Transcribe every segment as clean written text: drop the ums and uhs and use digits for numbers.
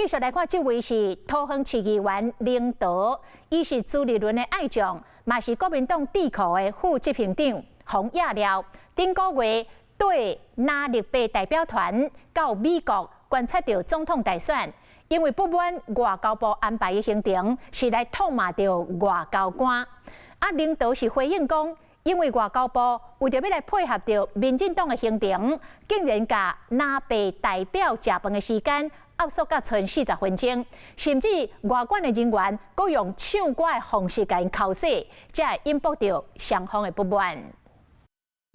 繼續來看，這位是桃園市議員林德，伊是朱立倫的愛將，嘛是國民黨智庫的副執行長洪亞廖。頂個月對藍綠白代表團到美國觀察著總統大選，因為不滿外交部安排的行程，是來痛罵著外交官。啊，林德是回應講，因為外交部為著欲來配合著民進黨的行程，竟然共藍白代表食飯的時間壓縮甲賰40分鐘，甚至外管的人員閣用唱歌的方式共𪜶口說，才會引爆著雙方的不滿。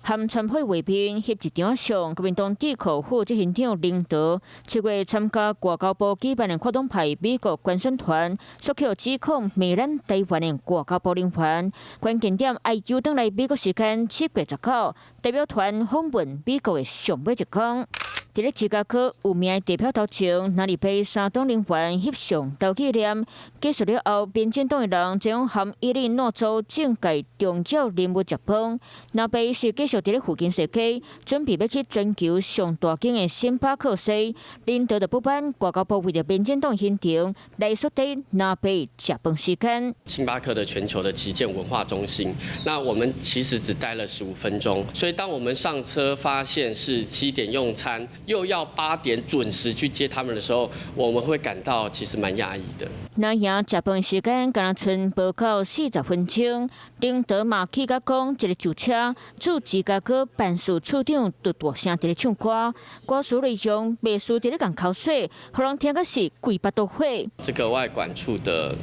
含川普畫面翕一張相，國民黨智庫副執行長林德7月參加外交部舉辦的跨黨派美國觀選團，煞予指控罵咱台灣的外交部人員。關鍵點愛揪轉來美國時間7月19，代表團訪問美國的上尾一工。佇咧芝加哥有名的地標頭前，藍綠白三黨人員翕相留紀念。結束了後，民進黨的人將含伊利諾州政界重要人物食飯。藍白是繼續佇咧附近踅街，準備欲去全球上大間的星巴克西。林德就不滿外交部為著民進黨行程來縮短藍白食飯時間。星巴克的全球的旗艦文化中心，那我們其實只待了15分鐘，所以當我們上車發現是7點用餐，又要8點準時去接他們的時候，我們會感到其實蠻訝異的。藍營食飯時間敢若賰無夠40分鐘，林德嘛氣甲講，一个上車駐芝加哥辦事處長就大聲佇咧唱歌，歌詞內容袂輸佇咧共口水，予人聽甲是規腹都火。這個外管處的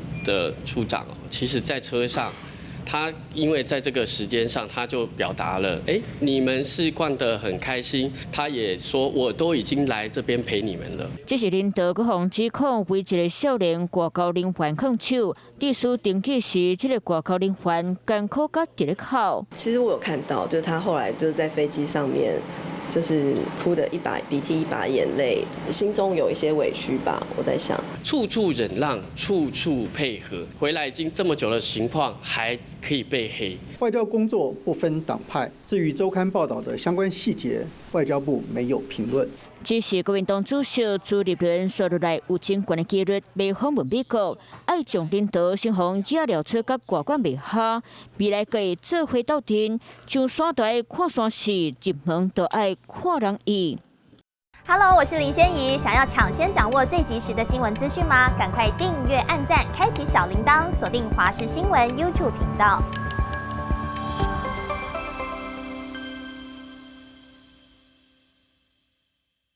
處長，其實在車上，他因為在這個時間上，他就表達了，哎，你們是逛得很開心。他也說，我都已經來這邊陪你們了。這是林德閣予指控為一个少年外交人員囥手，律師登記時，這个外交人員艱苦佮佇咧哭。其實我有看到，就是他後來就是在飛機上面，就是哭得一把鼻涕一把眼淚，心中有一些委屈吧。我在想，處處忍讓，處處配合，回來已經這麼久的情況，還可以被黑。外交工作不分黨派，至於週刊報道的相關細節，外交部沒有評論。只是國民黨主席朱立倫紲落來有真懸的機率欲訪問美國，愛將林德先予惹了出佮外管袂合，未來會做伙鬥陣，上山就愛看山勢，入門就愛看人意。 Hello，我是林仙怡，想要搶先掌握最及時的新聞資訊嗎？趕快訂閱、按讚、開啟小鈴鐺，鎖定華視新聞 YouTube 頻道。